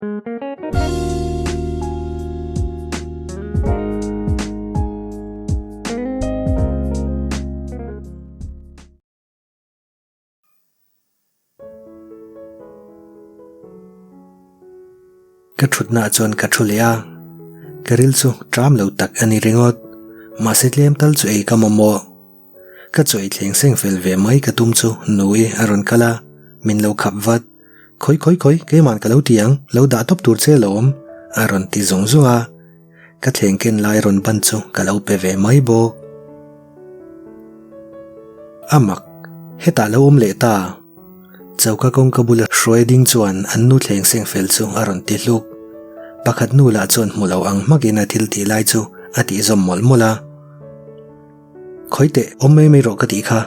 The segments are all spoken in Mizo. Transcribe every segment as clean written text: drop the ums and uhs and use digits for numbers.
Ka thutna chuan ka thu leh a, ka ril chu tram lo tak a ni ringawt. Mahse tlem tal chu ei ka mamawh. Ka chawi thleng seng fel ve mai ka tum chu Nui a rawn kal a, min lo khap vat. Khawi khawi khawi, keiman ka lo ti ang, lo dah tawp tur che lawm, a rawn ti zung zung a. Ka thleng ken lai rawn ban chu ka lo pe ve mai bawk. A mak, hetah lo awm leh ta. Choka kawngka bula hruai ding chuan an nu thleng seng fel chu a rawn ti hluk. Pakhat nu lah chuan hmu lo ang hmakin a thil tih lai chu a tih zawm mawlh mawlh a. Khawi teh, awm mai mai rawh ka tih kha.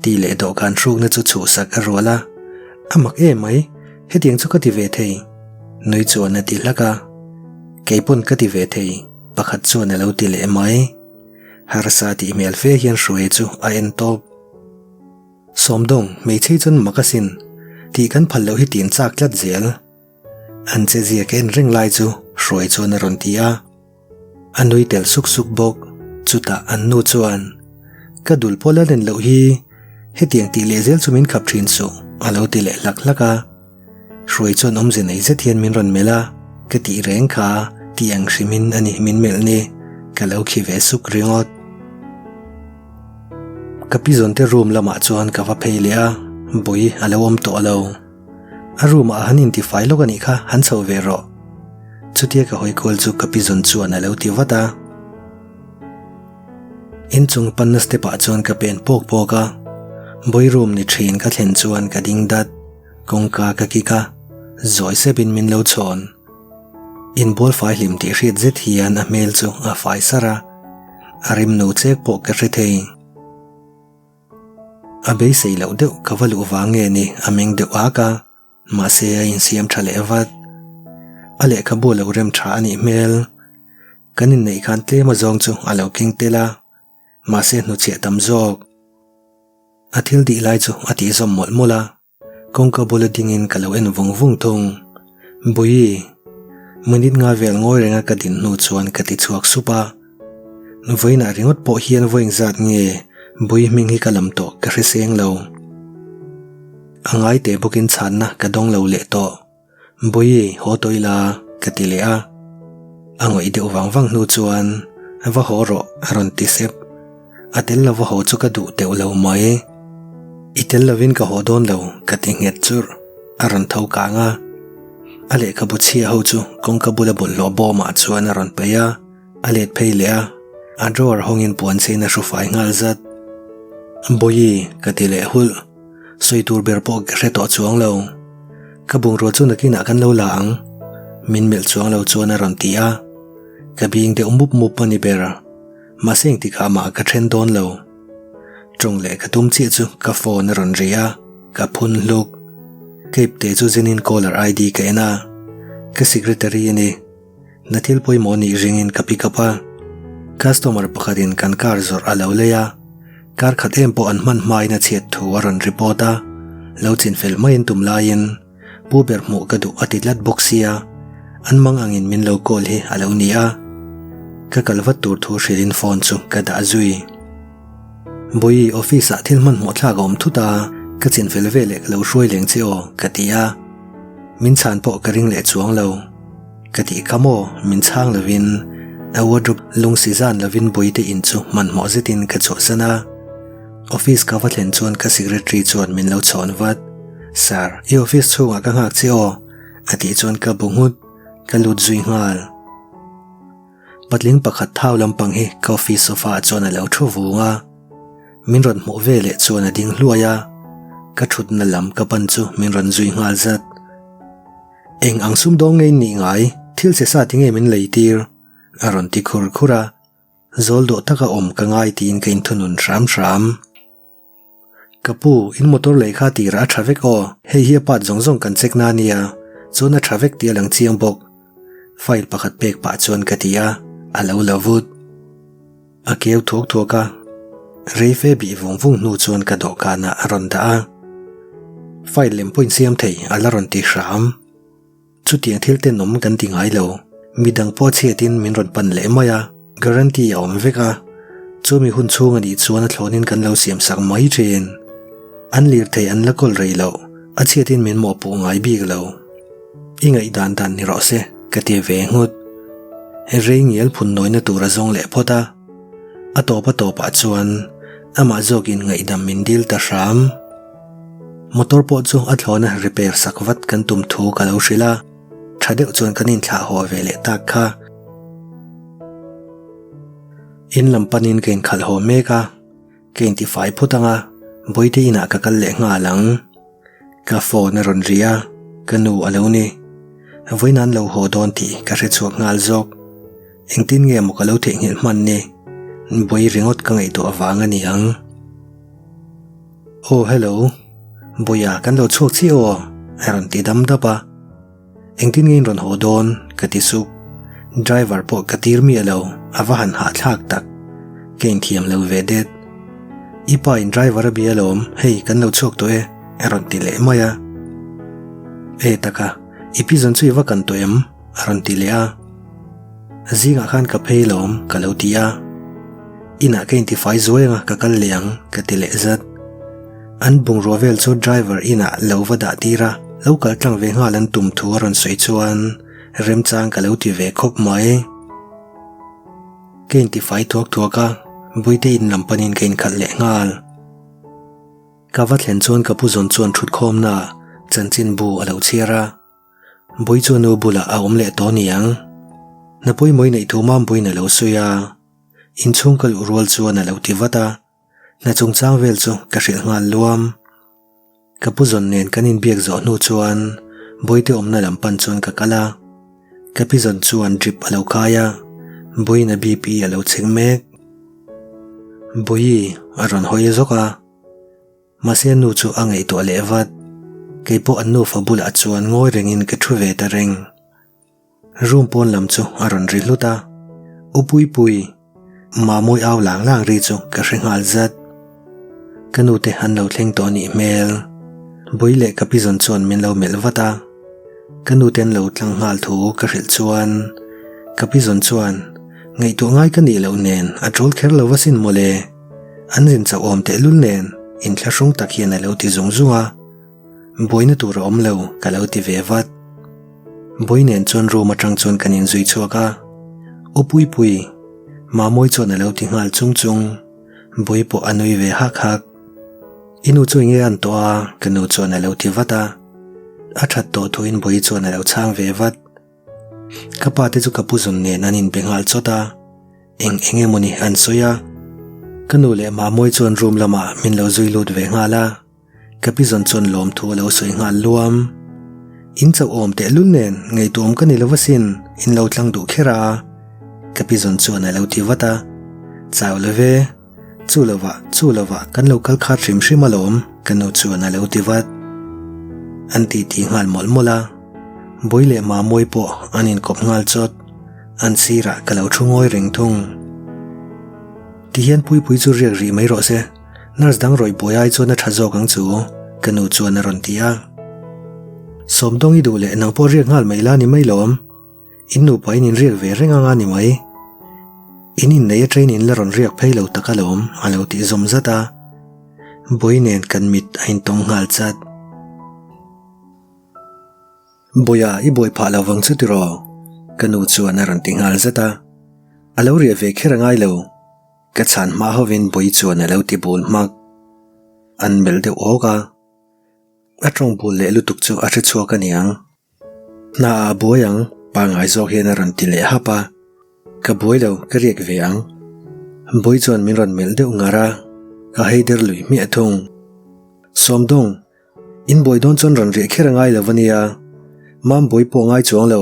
Tih leh dawhkan hrukna chu chhuhsak a rual a. A mak em mai, hetiang chu ka ti ve thei. Nui chuan a ti hlak a. Kei pawn ka ti ve thei, pakhat chuan a lo ti leh mai. Harsa tih hmel fe hian Hruaia chu a en tawp. Sawmdawng, hmeichhei chuan mak asin. Tih kan phal loh hi tin chak tlat zel. An che zia ka en reng lai chu Hruai chuan a rawn ti a. A nui tel suk suk bawk. Chutah an nu chuan, Ka dul pawh la len loh hi, hetiang tih leh zel chu min khap thin suh, a lo ti leh hlak hlak a. Hruai chuan awmze nei zet hian min rawn melh a, ka tih reng kha tih ang hrimin a ni min melh ni, ka lo khi ve suk ringawt. Ka pi zawnte room lamah chuan ka va phei leh a, bui a lo awm tawh lo. A room ah han intifai lawk a nih kha, han chho ve rawh. Chutia ka hawi kual chu ka pi zawn chuan a lo ti vat a. Inchung panna step ah chuan ka pen pawk pawk a, boy room ni thin ka thlen chuan ka ding dat, kawngka ka kik a, zawi sep in min lo chhawn. Inbual fai hlim tih hriat zet hian a hmel chu a fai sar a, a rim no chek pawh ka hre thei. A beisei loh deuh ka va luh vang nge ni a meng deuh ak a, mahse a insiam tha leh vat. A lehkhabu a lo rem tha a nih hmel. Kan inneih khan tlem a zawng chu a lo keng tel a, mahse hnuchhiah tam zawk. A thil dih lai chu a tihzawm mawlh mawlh a. Kawngka bula dingin ka lo en vung vung thung. Bui, minute nga vel ngawi renga ka din hnu chuan ka ti chhuak sup a. Vawiinah ringawt pawh hian vawiin zat nge Bui hming hi ka lam tawh ka hre seng lo. A ngai teh bawkin chhanna ka dawng lo leh tawh. Bui, haw tawh ila, ka ti leh a. A ngawih deuh vang vang hnu chuan, Va haw rawh, a rawn ti sep. A tel lova haw chu ka duh teuh lo mai. I tel lovin ka haw dawn lo, ka ti nghet churh. A rawn tho kang a. A lehkhabu chhia ho chu kawngka bula bawlhhlawh bawmah chuan a rawn peih a, a let phei leh a. A drawer hawngin puan cheiin a hru fai nghal zat. Bawihi, ka ti leh hulh. Sawi tur ber pawh ka hre tawh chuang lo. Ka bungrua chu nakinah kan lo la ang. Min melh chuang lo chuan a rawn ti a. Ka bing deuh mup mup a ni ber. Mahse engtikah mah ka then dawn lo. Tawng leh ka tum chiah chu ka phone a rawn ri a, ka phun hluk. Cape te chu zenin caller ID ka en a. Ka secretary a ni. Na thil pawimawh nih ringin ka pick up a, customer pakhatin kan car zawrh a lo lei a, kar khat em pawh an hman hmain a chhiat thu a rawn report a, lo chinfel maiin tum laiin pu ber hmuh ka duh a ti tlat bawk sia, an mang angin min lo call hi a lo ni a, ka kal vat tur thu hrilhin phone chu ka dah zui. Bawihi office ah thil hmanhmawh thlak a awm thut a, ka chinfel veleh ka lo hruai leng che aw ka ti a, min chhan pawh ka ring leh chuang lo. Ka tih kha maw, min chhang lovin a wardrobe lung si zan lovin Bawihte in chu hmanhmawh zetin ka chhuahsan a. Office ka va thlen chuan ka secretary chuan min lo chhawn vat. Sir, i office chhungah ka nghak che aw, a tih chuan ka bu nghut, ka lut zui nghal. Patling pakhat thau lampang hi ka office sofa ah chuan a lo thu vung a. Min rawn hmuh ve leh chuan a ding hluai a, ka thutna lam ka pan chu min rawn zui nghal zat. Eng ang sumdawng nge in nih ngai, thil che sa ti nge min lei tir? a rawn ti khur khur a, zawl dawh taka awm ka ngai tiin ka inthunun hram hram. Ka pu, in motor lei kha tirah a tha vek aw, hei hi a part zawng zawng kan check na ania, chuan a tha vek tih a lang chiang bawk. File pakhat pek pah chuan ka ti a, a lo la vut. A keu thuak thuak a, rei fe bih vung vung hnu chuan ka dawhkanah a rawn dah a. File lem pawhin siam thei a la rawn ti hram. Chutiang thil tenawm kan ti ngai lo. Midang pawh chhiatin min rawn pan leh mai a, guarantee a awm vek a. Chumi hun chhung a nih chuan a thlawnin kan lo siam sak mai thin. An lirthei an la kawl rei loh, a chhiatin min mawhpuh ngai bik lo. I ngaihdan dan ni rawh se, ka ti ve nghut. Rei ngial phun nawina tur a zawng leh phawt a. A tawp a tawpah chuan amah zawkin ngaihdam min dil ta hram. Motor pawh chu a thlawna repair sak vat kan tum thu ka lo hrilh a, tha deuh chuan kan inthlah haw ve leh tak kha. In lam panin ka inkhalh haw mek a, ka intifai phut ang a, Bawihte inah ka kal leh nghal ang. Ka phone a rawn ri a, ka nu a lo ni. Vawiin an lo haw dawn tih ka hre chhuak nghal zawk. Engtin nge maw ka lo theihnghilh hman ni? Bawi ringawt ka ngaihtuah avang a ni ang. Aw hello, Bawia kan lo chhuak chiah aw, a rawn ti dam dap a. Engtin nge in rawn haw dawn? ka ti sup. Driver pawh ka tir miah lo, a va han hahthlak tak. Ka inthiam lo ve det. I pa in driver a bia alawm, hei kan lo chhuak tawh e, a rawn ti leh mai a. E taka, i pi zawn chu i va kan tawh em? a rawn ti leh a. Zingah khan ka phei lawm ka lo ti a. Inah ka intifai zuai anga ka kal leh ang ka ti leh zat. An bungrua vel chu driver inah lo va dah tir a, lo kal tlang ve nghal an tum thu a rawn sawi chuan remchang ka lo ti ve khawp mai. Ka intifai thuak thuak a, Buite in lam panin ka inkhalh leh nghal. Ka va thlen chuan ka pu zawn chuan thutkhawmna chanchinbu a lo chhiar a. Bui chu nu bulah a awm leh tawh niang. Hna pawimawh neih thu mam buiin a lo sawi a, inchhung ka luh rual chuan a lo ti vat a, hna chungchang vel chu ka hrilh nghal luam. Ka pu zawn nen kan inbiak zawh hnu chuan Bawihte awmna lam pan chuan ka kal a, ka pi zawn chuan drip a lo khai a, Buiin a BP a lo chheng mek. Bui a rawn hawi zawk a. Mahse a nu chu a ngaihtuah leh vat. Kei pawh an nufa bulah chuan ngawi rengin ka thu ve ta reng. Room pawn lam chu a rawn ri hlut a, U Puipui, Mamawi au lang lang ri chu ka hre nghal zat. Ka nute an lo thleng tawh anih hmel. Bui leh ka pi zawn chuan min lo melh vat a. Ka nute an lo tlang nghal thu ka hrilh chuan ka pi zawn chuan ngaihtuah ngai ka nih loh nen a tul kher lo va sin mawle. An zin chauh awm tehlul nen inthlahrung tak hian a lo ti zung zung a, buaina tur a awm lo ka lo ti ve vat. Bui nen chuan room atang chuan kan inzui chhuak a, U Puipui, Mamawi chuan a lo ti nghal chung chung, Bui pawh a nui ve hak hak. I nu chu enge an tawh a? ka nu chuan a lo ti vat a, a that tawh thuin Bui chuan a lo chhang ve vat. Ka pa te chu ka pu zawn nen an inbe nghal chawt a, eng eng emawni an sawi a. Ka nu leh Mamawi chuan room lamah min lo zui lut ve nghal a, ka pi zawn chuan lawmthu a lo sawi nghal luam. In chauh awm tehlul nen ngaihtuahawm ka ni lo asin, in lo tlang duh kher a, ka pi zawn chuan a lo ti vat a. Chau lo ve. Chu lovah, chu lovah kan lo kal khat hrim hrim alawm, ka nu chuan a lo ti vat. An ti ti nghal mawlh mawlh a. Bui leh Mamawi pawh an inkawp nghal chawt. An sirah ka lo thu ngawi reng thung. Tihian Puipui chu riak rih mai rawh se, nurse dang rawih buai ai chuan a tha zawk ang chu, ka nu chuan a rawn ti a. Sawmdawng i duh leh nang pawh riak nghal mai la ni mai lawm. In nupa in inriak ve reng anga ni mai. In innei a train in la rawn riak phei lo tak alawm a lo tih zawm zat a. Bui nen kan mit a intawng nghal chat. Buia i buai phah lo vang chu tiraw? Ka nu chuan a rawn ti nghal zat a. A lo riah ve kher a ngai lo. Ka chhan hma hovin Bui chuan a lo ti bul hmak. An melh deuh awk a. A tawng bul leh lutuk chu a hre chhuak a niang. Hna ah a buai ang, pangngai zawk hian a rawn ti leh hap a. Ka buai lo, ka riak ve ang. Bui chuan min rawn melh deuh ngar a, ka hei der lui hmiah thung. Sawmdawng, in buai dawn chuan rawn riah kher a ngai lo a nia. Mam buai pawh ngai chuang lo,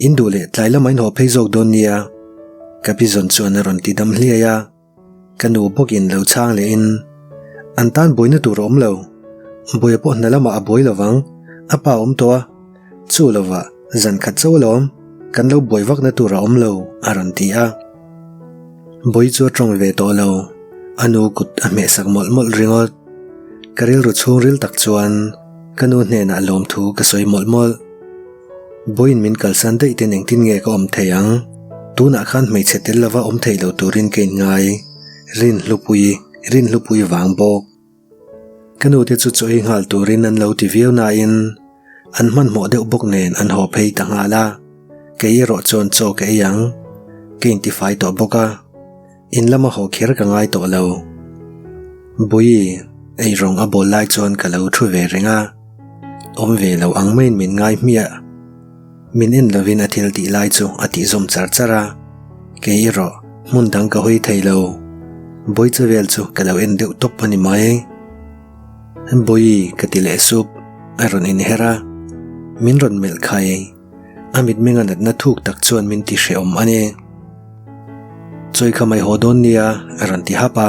in duh leh tlai lamah in haw phei zawk dawn nia. Ka pi zawn chuan a rawn ti dam hliai a. Ka nu bawkin lo chhang lehin, An tan buaina tur a awm lo. Buaia pawh hna lamah a buai lovang, a pa a awm tawh a. Chu lovah, zan khat chauh alawm, kan lo buai vakna tur a awm lo, a rawn ti a. Buai chu a tawng ve tawh lo, a nu kut a hmehsak mawlh mawlh ringawt. Ka rilru chhungril tak chuan ka nu hnenah lawmthu ka sawi mawlh mawlh. Vawiin min kalsan daih ten engtin nge ka awm thei ang? Tunah khan hmeichhe tel lova awm thei lo turin ka inngai. Rinhlupui, Rinhlupui vang bawk. Ka nute chu chaw ei nghal turin an lo ti viau nain an hmanhmawh deuh bawk nen an haw phei ta nghal a. Kei erawh chuan chaw ka ei ang. Ka intifai tawh bawk a. In lama haw kher ka ngai tawh lo. Bui, ei rawng a bawl lai chuan ka lo thu ve reng a. Awm ve lo ang maiin min ngai hmiah. Min en lovin a thil tih lai chu a tih zawm char char a. Kei erawh hmun dang ka hawi thei lo. Bui che vel chu ka lo en deuh tawp a ni mai. Bui ka ti leh sup, a rawn inher a. Min rawn melh khai. A mitmenga natna thuk tak chuan min ti hrehawm a ni. Chawi kha mai haw dawn nia a rawn ti hap a.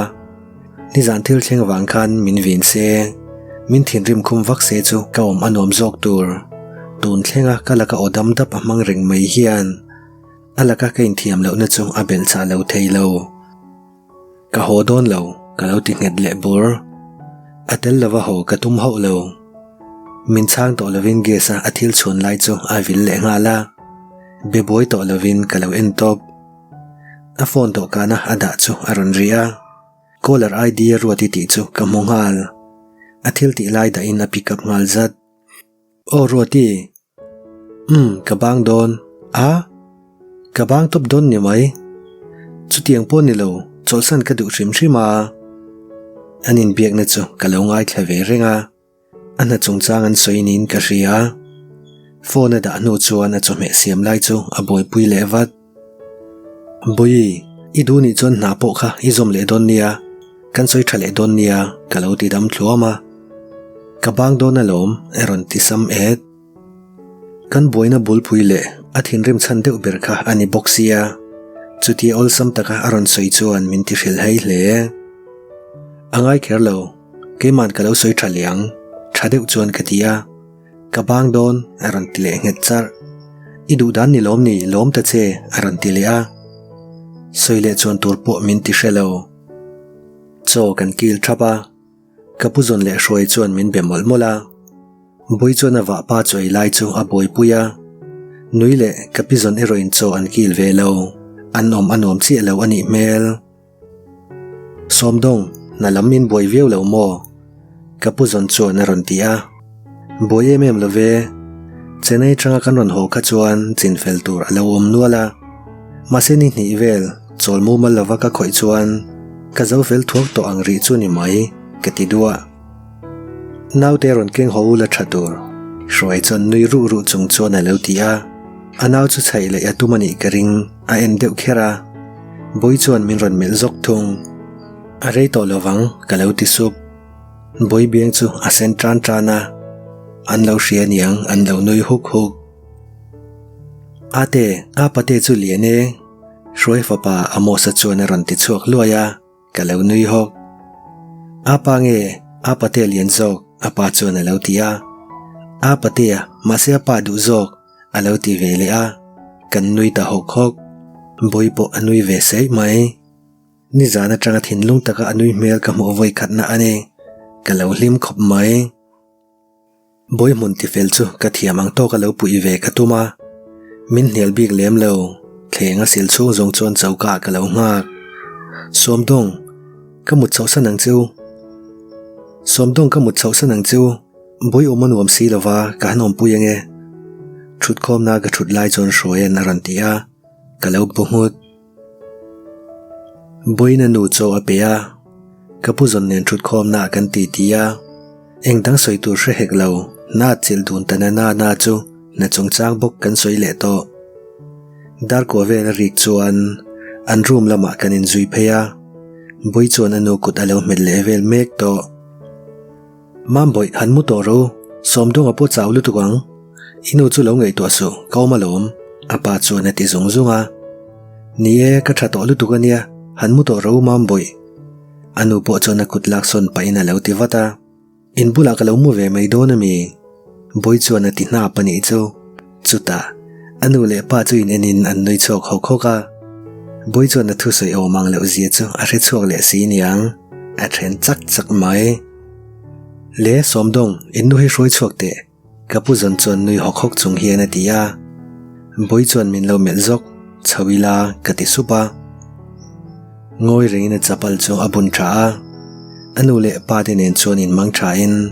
Nizan thil thleng vang khan min vin se, min thinrim khum vak se chu ka awm a nuam zawk tur. Tun thlenga ka laka aw dam dap a hmang reng mai hian a laka ka inthiam lohna chu a belh chah lo thei lo. Ka haw dawn lo, ka lo ti nghet leh bur. A tel lova haw ka tum hauh lo. Min chhang tawh lovin gas a a thil chhuan lai chu a vil leh nghal a. Be buai tawh lovin ka lo en tawp. A phone dawhkana a dah chu a rawn ri a. Caller ID a ruat i tih chu ka hmu nghal. A thil tih lai dahin a pick up nghal zat. Aw Ruati, Umm, ka bang dawn. A? Ka bang tawp dawn ni mai. Chutiang pawh ni lo, chawlhsan ka duh hrim hrim a. An inbiakna chu ka lo ngaithla ve reng a, a hna chungchang an sawi niin ka hria. Phone a dah hnu chuan a chawhmeh siam lai chu a buaipui leh vat. Bawi, i duh nih chuan hna pawh kha i zawm leh dawn nia, kan sawi tha leh dawn nia ka lo ti dam thluam a. Ka bang dawn alawm a rawn ti sam et. Kan buaina bulpui leh a thinrim chhan deuh ber kha a ni bawk sia, chutia awlsam taka a rawn sawi chuan min ti hrilh hei hle. A ngai kher lo, keiman ka lo sawi tha leh ang, tha deuh chuan ka ti a. Ka bang dawn, a rawn ti leh nghet charh. I duh dan ni lawm ni, lawm ta che, a rawn ti leh a. Sawi leh chuan tur pawh min ti hre lo. Chaw kan kil thap a, ka pu zawn leh hruai chuan min be mawlh mawlh a. Bui chuan a vahpa chaw ei lai chu a buaipui a. Nui leh ka pi zawn erawh in chaw an kil ve lo, an awm a nuam chiah lo a nih hmel. Sawmdawng, hna lam min buai viau lo maw? Ka pu zawn chuan a rawn ti a. Buai em em lo ve. Chennai atanga kan rawn haw kha chuan chinfel tur a lo awm nual a. Mahse ni hnih vel chawl mumal lova ka khawih chuan ka zo fel thuak tawh ang rih chu ni mai, ka ti duah. Naute rawn keng haw u la tha tur. Hruai chuan nui ruh ruh chung chuan a lo ti a. A nau chu chhaih leh a tum a nih ka ring, a en deuh kher a. Bawi chuan min rawn melh zawk thung. A rei tawh lo vang, ka lo ti sup. Bawi biang chu a sen tan tan a. An lo hria niang an lo nui huk huk. Ate, a pate chu lian e. Hruai fapa Amos-a chuan a rawn ti chhuak hluai a. Ka lo nui hawk. A pa nge a patea lian zawk a pa chuan a lo ti a. A patea mahse a pa duh zawk a lo ti ve leh a. Kan nui ta hawk hawk. Bawi pawh a nui ve saih mai. Nizan atanga thinlung taka a nui hmel ka hmuh vawi khatna a ni. Ka lo hlim khawp mai. Bawi hmun tifel chu ka thiam ang tawk a lo puih ve ka tum a, min hnial bik lem lo, thleng a sil chhung zawng chuan choka ah ka lo nghak. Sawmdawng, ka mut chhoh san ang che u. Sawmdawng ka mut chhoh san ang che u, bawi awm a nuam si lova ka han awmpui ange. Thutkhawmna ka thut lai chuan Hruaia'n a rawn ti a, ka lo bu nghut. Bawiina nu chaw a pe a, ka pu zawn nen thutkhawmna ah kan ti ti a, eng dang sawi tur hre hek lo, hna chilh dun ta na na na chu hna chungchang bawk kan sawi leh tawh. Darkua vel a rik chuan an room lamah kan inzui phei a, Bawi chuan a nu kut a lo hmet leh vel mek tawh. Mambawih han mu tawh ro, Sawmdawnga pawh chau lutuk ang. I nu chu lo ngaihtuah suh, ka awm alawm, a pa chuan a ti zung zung a. Ni e, ka tha tawh lutuk a nia, han mu tawh ro Mambawih. A nu pawh chuan a kut lak sawn pahin a lo ti vat a. In bulah ka lo mu ve mai dawn a mi? Bawi chuan a ti hnap a nih chu. Chutah, a nu leh pa chu in enin an nui chhuak hawk hawk a. Bawi chuan a thusawi awm ang loh zia chu a hre chhuak leh si niang, a then chak chak mai. Le Sawmdawng, in nu hi hruai chhuak teh, ka pu zawn chuan nui hawk hawk chung hian a ti a. Bawi chuan min lo melh zawk, chho ila ka ti sup a. Ngawi rengin a chapal chu a bun tha a, a nu leh pa te nen chuan inmang thain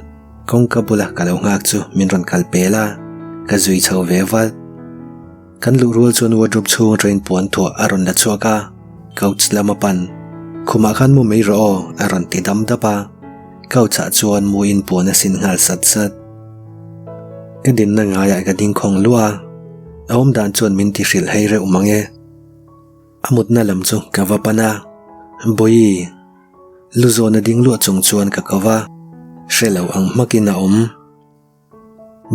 kawngka bula ka lo nghak chu min rawn kal pel a, ka zui chho ve vat. Kan luh rual chuan wardrobe chhung atangin puan thuah a rawn la chhuak a, couch lam a pan. Khumah khan mu mai rawh aw a rawn ti dam dap a, couch ah chuan mu in puan a sin nghal sat sat. Ka dinna ngaiah ka ding khawng luah a, a awmdan chuan min ti hrilh hei reuh mang e. A mutna lam chu ka va pan a, Bawihi, lu zawn a ding luah chung chuan ka ko va, hre lo ang hmakin a awm.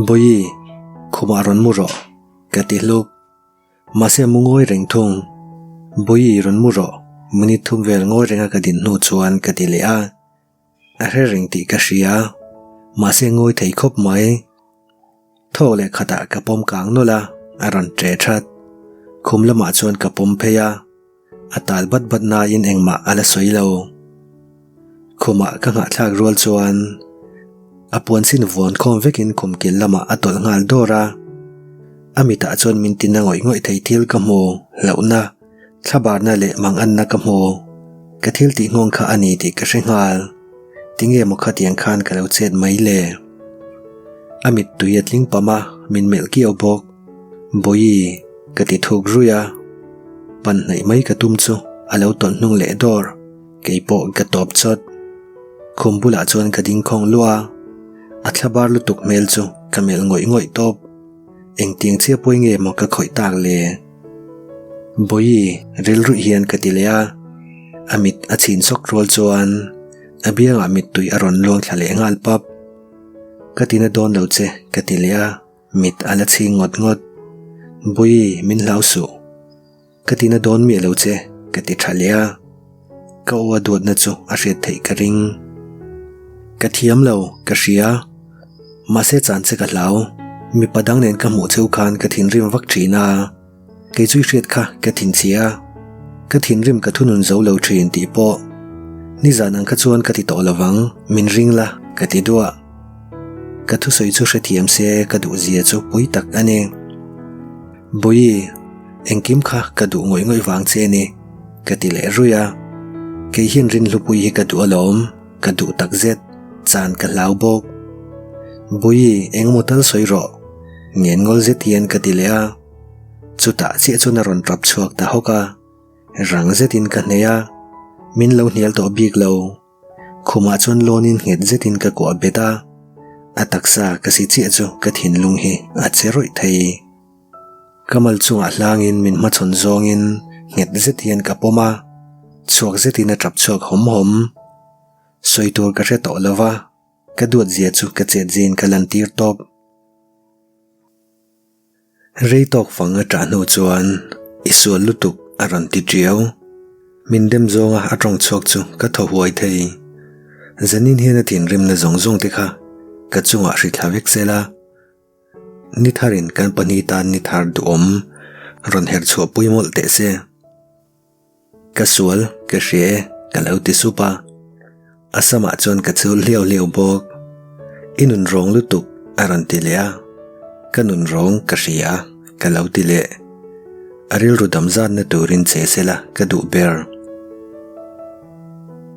Bawihi, khumah rawn mu rawh, ka ti hluk. Mahse mu ngawi reng thung. Bawihi rawn mu rawh, minute thum vel ngawi renga ka din hnu chuan ka ti leh a. A hre reng tih ka hria, mahse ngawi thei khawp mai. Thawk leh khatah ka pawm kang nawlh a, a rawn ṭe ṭhat. Khum lamah chuan ka pawm phei a. A tal bat bat nain engmah a la sawi lo. Khumah ka nghahthlak rual chuan a puan sin vuan khawm vekin khum kil lamah a tawlh nghal dawr a. A mitah chuan min tina ngawih ngawih thei thil ka hmu, hlauhna, thlabarna leh manganna ka hmu. Ka thil tih nghawng kha a ni tih ka hre nghal. Tinge maw khatiang khan ka lo chet mai le? A mittui a tling pam a, min melh kiau bawk. Bawihi, ka ti thuk ruih a. Pan hnaih mai ka tum chu a lo tawlh hnung leh dawr, kei pawh ka tawp chawt. Khum bulah chuan ka ding khawng luah a, a thlabar lutuk hmel chu ka melh ngawih ngawih tawp. Engtiang chiah pawi nge maw ka khawih tak le? Bawihi, rilruih hian ka ti leh a, a mit a chhin sawk rual chuan a biangah mittui a rawn luang thla leh nghal pap. Ka tina dawn lo che, ka ti leh a. Mit a la chhing ngawt ngawt. Bawihi, min hlau suh. Ka tina dawn miah lo che, ka ti tha leh a. Ka aw a duatna chu a hriat theih ka ring. Ka thiam lo, ka hria. Mahse chan che ka hlau. Mipa dang nen ka hmuh cheu khan ka thinrim vak thin a. Kei chu i hriat kha ka thinchhia a. Ka thinrim ka thunun zo lo thin tih pawh nizan ang kha chuan ka ti tawh lovang, min ring la ka ti duah. Ka thusawi chu hrethiam se ka duh zia chu pui tak a ni. Bawihi, engkim kha ka duh ngawih ngawih vang che a ni, ka ti leh ruih a. Kei hian rinhlupui hi ka duh alawm, ka duh takzet, chan ka hlau bawk. Bawihi, engemaw tal sawi rawh, ngen ngawl zet hian ka ti leh a. Chutah chiah chuan a rawn tap chhuak ta hawk a, rang zetin ka hneh a, min lo hnial tawh bik lo. Khumah chuan lawnin nghet zetin ka kuah bet a, a taksa ka si chiah chu ka thinlung hi a che rawih thei. Ka mal chungah hlangin min hmachhawn zawngin nghet zet hian ka pawm a, chhuak zetin a tap chhuak hawm hawm. Sawi tur ka hre tawh lo va, ka duat zia chu ka chet zin ka lantir tawp. Rei tawk fang a ṭah hnu chuan i sual lutuk a rawn ti ṭiau. Min dem zawnga a ṭawng chhuak chu ka thaw huai thei. Zanin hian a thinrimna zawng zawng te kha ka chungah hri thla vek sela. Ni tharin kan pahnih tan ni thar duhawm rawn herh chhuah pui mawlh teh se. Ka sual, ka hria e, ka lo ti sup a. A samah chuan ka chul hliau hliau bawk. I nun rawng lutuk, a rawn ti leh a. Ka nun rawng ka hria, ka lo ti leh. A rilru dam zatna turin che sela ka duh ber.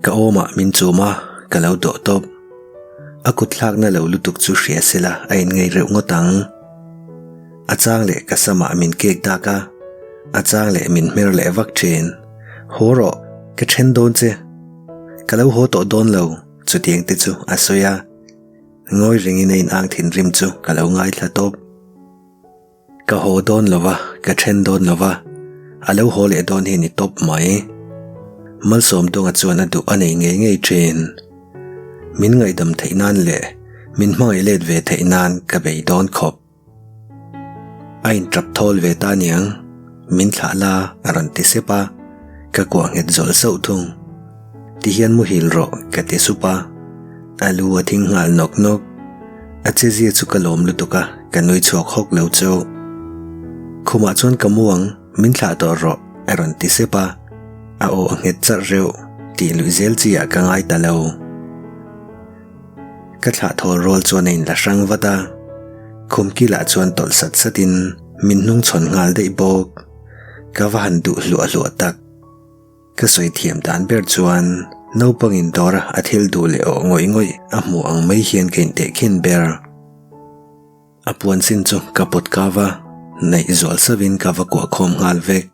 Ka awmah min chum a, ka lo dawh tawp. A kut thlakna lo lutuk chu hria sela a inngai reuh ngawt ang. A chang leh ka samah min kek dak a, a chang leh min hmer leh vak thin. Haw rawh, ka then dawn che. Ka lo haw tawh dawn lo, chutiang te chu a sawi a. Ngawi rengin a inang thinrim chu ka lo ngaithla tawp. Ka haw dawn lo va, ka then dawn lo va, a lo haw leh dawn hi ni tawp mai. Malsawm dawnga chuan a duh a nei ngei ngei thin. Min ngaihdam theih nan leh min hmangaih let ve theih nan ka bei dawn khawp. A inṭap thawl ve ta niang, min thlah la a rawn ti sep a, ka kuah nghet zawlh sauh thung. Ti hian muhil rawh ka ti sup a, a lu a thing nghal nawk nawk. A chezia chu ka lawm lutuk a, ka nui chhuak hawk lo chu. Khumah chuan ka mu ang, min thlah tawh rawh a rawn ti sep a, a aw a nghet charh reuh tih luih zel chi ah ka ngai ta lo. Ka thlah thawl rual chuan a inla hrang vat a, khum kilah chuan tawlh sat satin. Min hnungchhawn nghal daih bawk. Ka va han duh hluah hluah tak. Ka sawi thiam dan ber chuan naupangin dawra a thil duh leh awh ngawih ngawih a hmuh ang mai hian ka intehkhin ber. A puan sin chu ka pawt kau a, naih zual sauhin ka va kuah khawm nghal vek.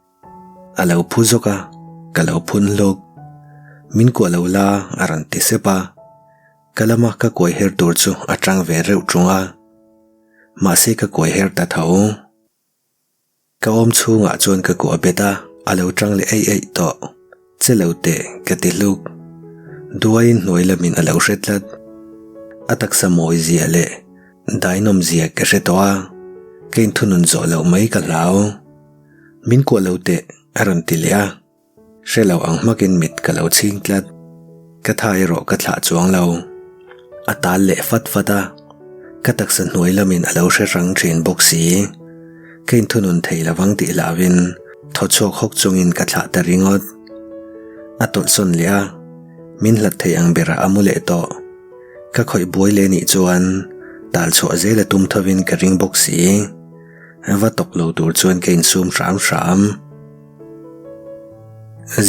A lo phu zawk a, ka lo phun hlawk. Min kuah lo la a rawn ti sep a. Ka lama ka kuai her tur chu a tang ve reuh tung a. Mahse ka kuai her ta tho. Ka awm chhungah chuan ka kuah bet a, a lo tang leh eih eih tawh. Che lo teh, ka ti hluk. Duaiin hnuai lamin a lo hre tlat. A taksa mawi zia leh dainawm zia ka hre tawh a, ka inthunun zawh loh mai ka hlau. Min kuah lo teh, a rawn ti leh a. Hre lo ang hmakin mit ka lo chhing tlat. Ka tha erawh ka thlah chuang lo. A tal leh fat fat a, ka taksa hnuai lamin a lo hre rang thin bawk si. Ka inthunun thei lovang tih hlauhin thaw chhuak hawk chungin ka thlah ta ringawt. A tawlhsawn leh a, min hlat thei ang berah a mu leh tawh. Ka khawih buai leh nih chuan tal chhuah zel a tum thovin ka ring bawk si. Va tawk lo tur chuan ka insum hram hram.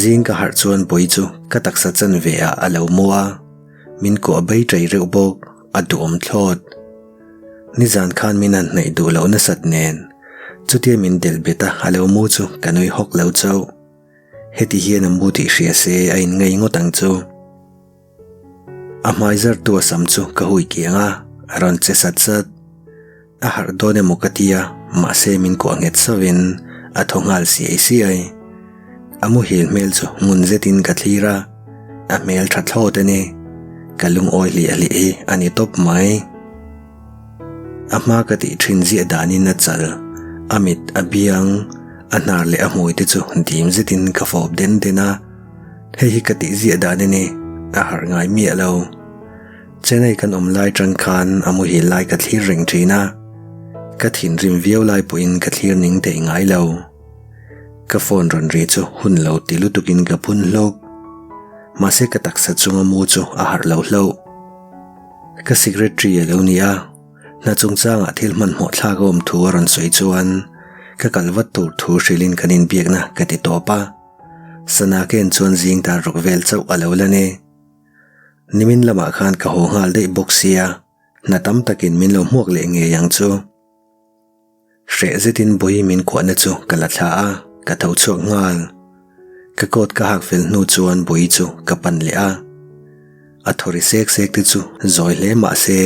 Zing ka harh chuan Bawi chu ka taksa chanve ah a lo mu a, min kuah bai ṭai reuh bawk, a duhawm thlawt. Nizan khan min han hnaih duh loh nasat nen, chutia min delh bet a a lo mu chu ka nui hawk lo chauh. Heti hian a mu tih hria se a inngai ngawt ang chu. A hmai zartu a sam chu ka hui kiang a, a rawn che sat sat. A harh dawn emaw ka ti a, mahse min kuah nghet sauhin a thaw nghal siai siai. A muhil hmel chu ngun zetin ka thlir a, a hmel tha thlawt a ni. Ka lungawi hliah hliah hi a ni tawp mai. A hma ka tih thin ziah danin a chal, a mit, a biang, a hnar leh a hmui te chu dim zetin ka fawp den den a. Hei hi ka tih ziah dan a ni, a harh ngai miah lo. Chennai kan awm lai tang khan a muhil lai ka thlir reng thin a, ka thinrim viau lai pawhin ka thlir ning thei ngai lo. Ka phone rawn ri chu hun lo ti lutukin ka phun hlawk. Mahse ka taksa chunga mu chu a harh lo hlauh. Ka secretary a lo ni a, hna chungchangah thil hmanhmawh thlak a awm thu a rawn sawi chuan ka kal vat tur thu hrilhin kan inbiakna ka ti tawp a. Sana ka en chuan zing dar ruk vel chauh a lo la ni. Nimin lamah khan ka haw nghal daih bawk sia, hna tam takin min lo hmuak leh ngei ang chu. Hreh zetin Bawi min kuahna chu ka la thla a, ka tho chhuak nghal. Ka coat ka hak fel hnu chuan Bawi chu ka pan leh a. A thaw ri sek sek te chu zawi hle mah se,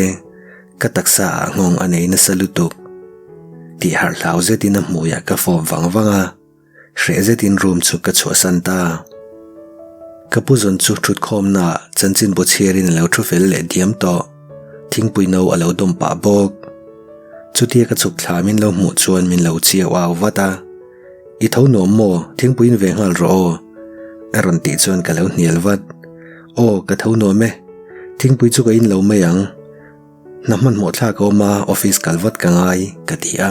ka taksa ah nghawng a nei nasa lutuk. Tih harh hlau zetin a hmuiah ka fawp vang vang a. Hreh zetin room chu ka chhuahsan ta. Ka pu zawn chu thutkhawmna ah chanchinbu chhiarin a lo thu fel leh diam tawh. Thingpui no a lo dawm pah bawk. Chutia ka chhuk thla min lo hmuh chuan min lo chiau au vat a. I tho nuam maw? Thingpui in ve nghal rawh aw. A rawn tih chuan ka lo hnial vat. Aw, ka tho nuam e. Thingpui chu ka in lo mai ang. Hna hmanhmawh thlak a awm a, office kal vat ka ngai, ka ti a.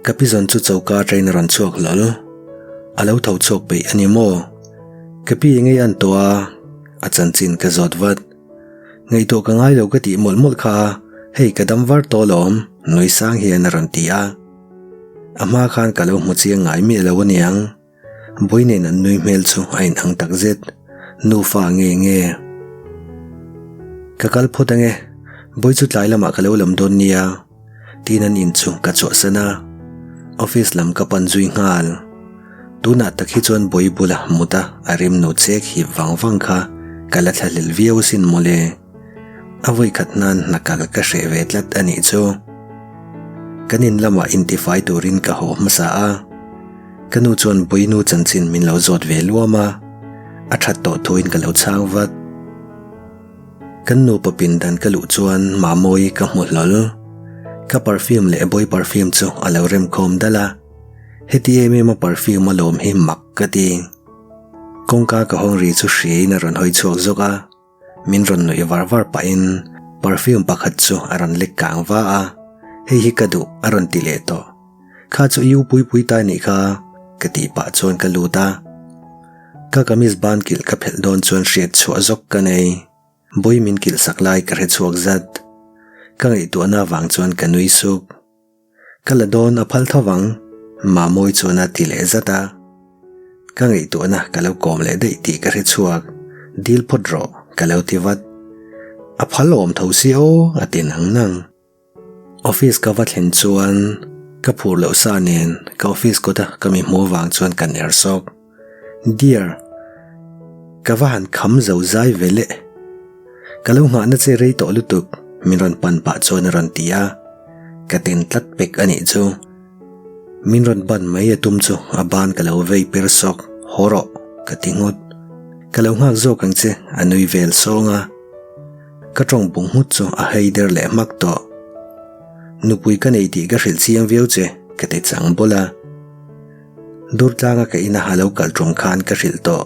Ka pi zawn chu choka train a rawn chhuak hlawl. A lo tho chhuak peih a ni maw? Ka pi engei an tawh a, a chanchin ka zawt vat. Ngaihtuah ka ngai lo ka tih mawlh mawlh kha a, hei ka dam var tawh alawm, nui sang hian a rawn ti a. A hma khan ka lo hmu chiang ngai miah lo aniang. Bawi nen an nui hmel chu a inang tak zet, nufa nge nge. Ka kal phawt ange, Bawi chu tlai lamah ka lo lam dawn nia, tiin an in chu ka chhuahsan a, office lam ka pan zui nghal. Tunah tak hi chuan Bawi bula mut a a rim nu chek hip vang vang kha ka la thlahlel viau asin mawle. A vawikhat nan hna kal ka hreh ve tlat a nih chu. Kan in lamah intifai turin ka haw hmasa a. Ka nu chuan Buinu chanchin min lo zawt ve luam a, a that tawh thuin ka lo chhang vat. Kan nupa pindan ka luh chuan Mamawi ka hmu hlawl. Ka perfume leh Bui perfume chu a lo remkhawm dal a, heti em em a perfume a lawm hi mak ka ti. Kawngka ka hawng ri chu hriain a rawn hawi chhuak zawk a. Min rawn nuih var var pahin perfume pakhat chu a rawn lek kang va a, hei hi ka duh a rawn ti leh tawh. Kha chu i u pui pui ta nih kha ka tih pah chuan ka lut a. Ka kamis ban kilh ka phelh dawn chuan hriat chhuah zawk ka nei. Bawi min kilh sak lai ka hre chhuak zat. Ka ngaihtuahna avang chuan ka nui suk. Ka la dawn a phal tho vang, Mamawii chuan a ti leh zat a. Ka ngaihtuahna ka lo kawm leh daih tih ka hre chhuak, dil phawt rawh ka lo ti vat. A phal awm tho si aw a ti nang nang. Office ka va thlen chuan ka phur loh sa nen ka office kawta ka mi hmuh vang chuan ka ner sawk. Dear, ka va han kham zo zai ve le. Ka lo nghahna che rei tawh lutuk min rawn pan pah chuan a rawn ti a, ka ten tlat pek a nih chu. Min rawn ban mai a tum chu a ban ka lo vei per sawk, haw rawh ka ti nghut. Ka lo nghak zawk ang che a nui vel sawng a. Ka tawng bung nghut chu a hei der leh hmak tawh. Nupui ka nei tih ka hrilh chiang viau che ka ti chang bawlh a. Durtlanga ka ina a lo kal tum khan ka hrilh tawh.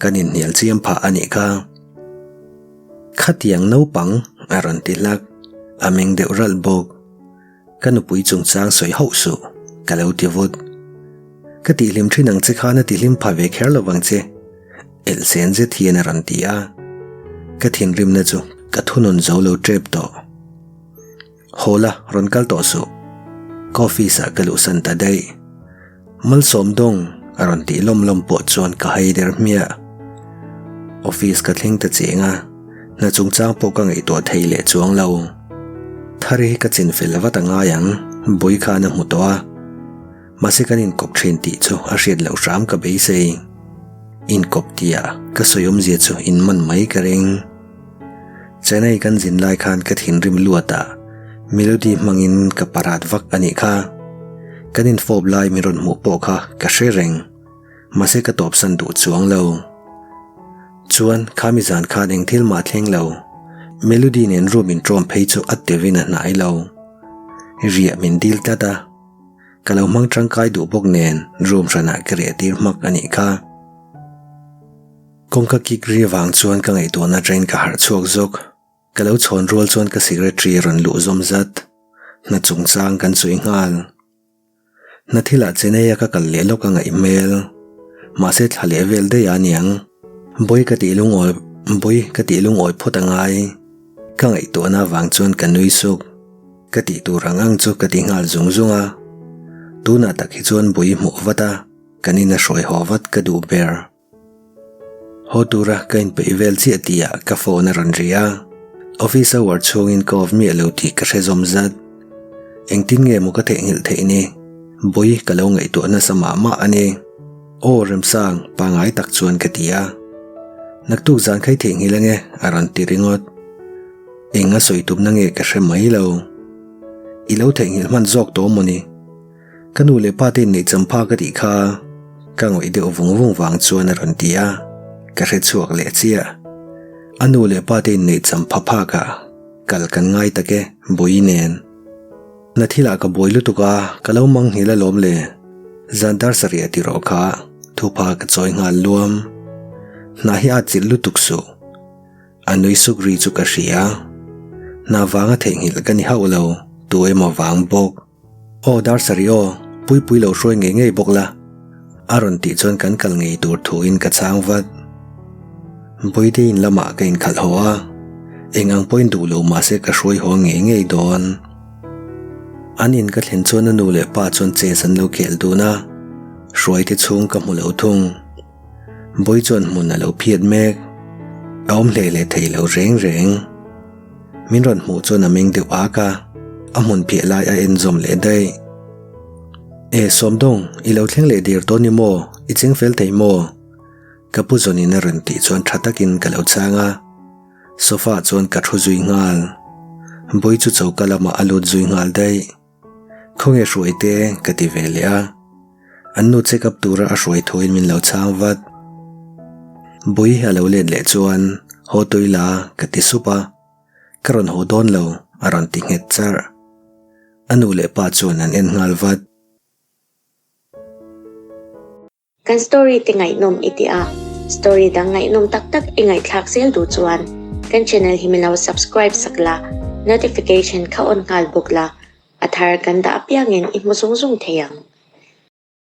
Kan inhnial chiam phah a nih kha. Khatiang naupang a rawn ti hlak, a meng deuh ralh bawk. Ka nupui chungchang sawi hauh suh, ka lo ti vut. Ka tihhlim thin ang che khan a tihhlim pha ve kher lo vang che, elhsen zet hian a rawn ti a. Ka thinrimna chu ka thunawn zo lo tep tawh. Haw la, rawn kal tawh suh. Ka office ah ka luhsan ta daih. Malsawm dawng a rawn tih lawm lawm pawh chuan ka hai der hmiah. Office ka thleng ta cheng a, hna chungchang pawh ka ngaihtuah thei leh chuang lo. Thari hi ka chinfel vat a ngai ang, Bui khan a hmu tawh a. Mahse kan inkawp thin tih chu a hriat loh hram ka beisei. Inkawp tihah ka sawi awmzia chu inman mai ka ring. Chennai kan zin lai khan ka thinrim luat a, Melody hmangin ka parat vak a nih kha. Kan infawp lai min rawn hmuh pawh kha ka hre reng, mahse ka tawpsan duh chuang lo. Chuan khami zan khan eng thil mah thleng lo, Melody nen room inṭawm phei chu a tevin a hnai lo. Riah min dil tlat a, ka lo hmang ṭangkai duh bawk nen room hranah ka riah tir hmak a nih kha. Kawngka kik ri avang chuan ka ngaihtuahna train ka harh chhuak zawk. Ka lo chhawn rual chuan ka secretary a rawn luh zawm zat. Hna chungchang kan sawi nghal. Hna thilah Chennai a ka kal leh lawk a ngaih hmel. Mahse thla leh vel daih a niang. Bawi ka tih lungawi bawi ka tih lungawi phawt a ngai. Ka ngaihtuahna avang chuan ka nui suk. Ka tih tur ang ang chu ka ti nghal zung zung a. Tunah tak hi chuan bawi hmuh vat a, kan in a hruai haw vat ka duh ber. Haw tura ka inpeih vel chiah tihah ka phone a rawn ri a, office hour chhungin ka off miah lo tih ka hre zawm zat. Engtin nge maw ka theihnghilh theih ni? Bawi ka lo ngaihtuah nasa mah mah a ni. Aw Remsang, pangai tak chuan ka ti a. Naktuk zan kha i theihnghilh ange a rawn ti ringawt. Eng a sawi tumna nge ka hre mai lo. I lo theihnghilh hman zawk tawh maw ni? Ka nu leh pa te inneih champha ka tih kha ka ngawih deuh vung vung vang chuan a rawn ti a, ka hre chhuak leh chiah. A nu leh pa te inneih champha phak ah kal kan ngai tak e, Bui nen. Hna thil ah ka buai lutuk a, ka lo mang nghil alawm le. Zan dar sarih ti rawh kha, thupha ka chawi nghal luam. Hna hi a chilh lutuk suh. A nui suk ri chu ka hria. Hna vanga theihnghilh ka ni hauh lo, tu emaw vang bawk. Aw dar sarih aw, Puipui lo hruai ngei ngei bawk la. A rawn tih chuan kan kal ngei tur thuin ka chhang vat. Bawihte in lamah ka inkhalh haw a, eng ang pawhin duh lo mahse ka hruai haw ngei ngei dawn. An in ka thlen chuan a nu leh pa chuan chess an lo khel dun a, hruaite chhung ka hmu lo thung. Bawi chuan hmun a lo phiat mek, a awm hle leh thei lo reng reng. Min rawn hmuh chuan a meng deuh ak a, a hmun phiah lai a en zawm leh daih. E Sawmdawng, i lo thleng leh dir tawh ni maw? I cheng fel thei maw? Ka pu zawnin a rawn tih chuan tha takin ka lo chhang a, sofa ah chuan ka thu zui nghal. Bawi chu choka lamah a lut zui nghal daih. Khawnge hruaite ka ti ve leh a. An nu check up tura a hruai thuin min lo chhang vat. Bui a lo let leh chuan haw tui la ka ti sup a, ka rawn haw dawn lo a rawn ti nghet charh. A nu leh pa chuan an en nghal vat. Kan story te ngaihnawm i ti a, story dang ngaihnawm tak tak i ngaihthlak zel duh chuan kan channel hi min lo subscribe sak la, notification kha on nghal bawk la, a thar kan dah apiangin i hmu zung zung thei ang.